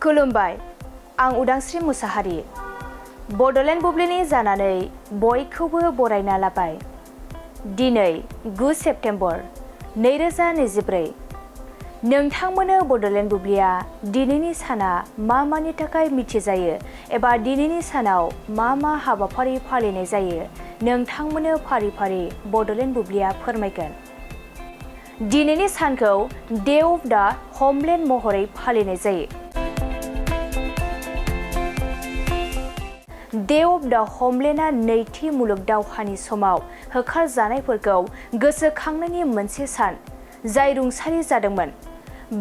खुलुमबाय, आं उदांस्रि मुसाहारि। बड'लेण्ड बुब्लिनि जानानै बयखौबो बरायना लाबाय। दिनै 9 सेप्तेम्बर 2024। नोंथांमोननो बड'लेण्ड बुब्लिया दिनैनि साना मानि थाखाय मिथिजायो एबा दिनैनि सानाव मा हाबाफारि फालिनाय जायो नोंथांमोननो फारि फारि बड'लेण्ड बुब्लिया फोरमायगोन। दिनैनि सानखौ डे अफ द होमलेन्ड महरै फालिनाय जायो। डे अफ द होमलेन्डआ नैथि मुलुग दावहानि समाव होखारजानायफोरखौ गोसोखांनायनि मोनसे सान, जाय रुंसारि जादोंमोन।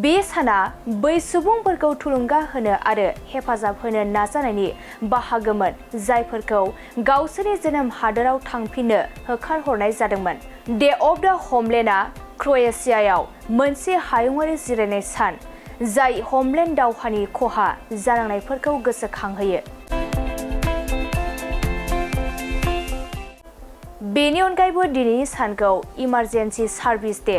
बे साना बै सुबुंफोरखौ थुलुंगा होनो आरो हेफाजाब होनो नाजानायनि बाहागोमोन जायफोरखौ गावसोरनि जोनोम हादोराव थांफिननो होखारहरनाय जादोंमोन। डे अफ द होमलेन्डआ क्र'एशियायाव मोनसे हायुङारि जिरायनाय सान, जाय होमलेन्ड दावहानि खहा जानांनायफोरखौ गोसोखांहोयो। बेनि अनगायैबो दिनैनि सानखौ emergency service day,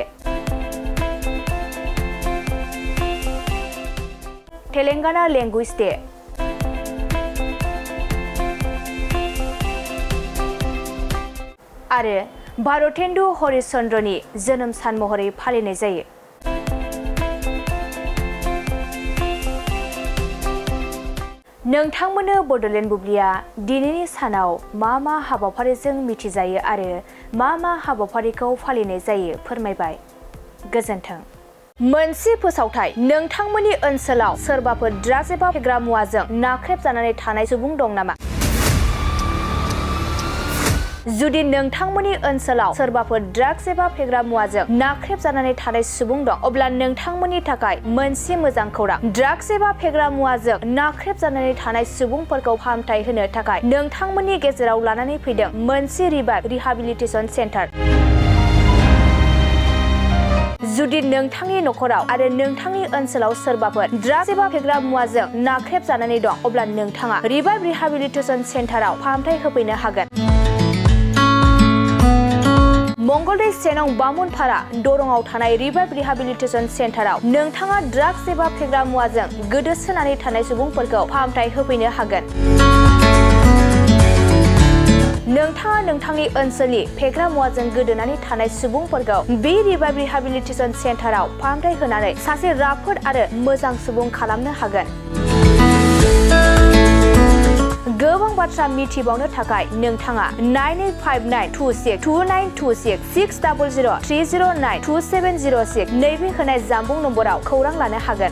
Telangana language day, आरो भारतेन्दु हरिश्चन्द्रनि जोनोम सान महरै फालिनाय जायो। नोंथांमोननो बड'लेण्ड बुब्लिया दिनैनि सानाव मा हाबाफारिजों मिथिजायो आरो मा हाबाफारिखौ फालिनाय जायो फोरमायबाय। गोजोन्थों। मोनसे फोसावथाय। नोंथांमोननि ओनसोलाव सोरबाफोर ड्राग्स एबा फेग्रा मुवाजों नाख्रेबजानानै थानाय सुबुं दं नामा? जुदि नोंथांमोननि ओनसोलाव सोरबाफोर ड्राग्स एबा फेग्रा मुवाजों नाख्रेबजानानै थानाय सुबुं दं, अब्ला नोंथांमोननि थाखाय मोनसे मोजां खौरां। ड्राग्स एबा फेग्रा मुवाजों नाख्रेबजानानै थानाय सुबुंफोरखौ फाहामथाय होनो थाखाय नोंथांमोननि गेजेराव लानानै फैदों मोनसे रिभाइभ रिहाबिलिटेसन सेन्टार। जुदि नोंथांनि नखराव आरो नोंथांनि ओनसोलाव सोरबाफोर ड्राग्स एबा फेग्रा मुवाजों नाख्रेबजानानै दं, अब्ला नोंथाङा रिभाइभ रिहाबिलिटेसन सेन्टाराव फाहामथाय होफैनो हागोन। मंगलदै 1 नं बामुनपारा दरंआव थानाय रिभाइभ रिहाबिलिटेसन सेन्टाराव नोंथाङा ड्राग्स एबा फेग्रा मुवाजों गोदोसोनानै थानाय सुबुंफोरखौ फाहामथाय होफैनो हागोन। नोंथाङा नोंथांनि ओनसोलनि फेग्रा मुवाजों गोदोनानै थानाय सुबुंफोरखौ बे रिभाइभ रिहाबिलिटेसन सेन्टाराव फाहामथाय होनानै सासे राफोद आरो मोजां सुबुं खालामनो हागोन। गोबां बाथ्रा मिथिबावनो थाखाय नोंथाङा 9859262926 60030927006 नैबे होनाय जानबुं नम्बराव खौरां लानो हागोन।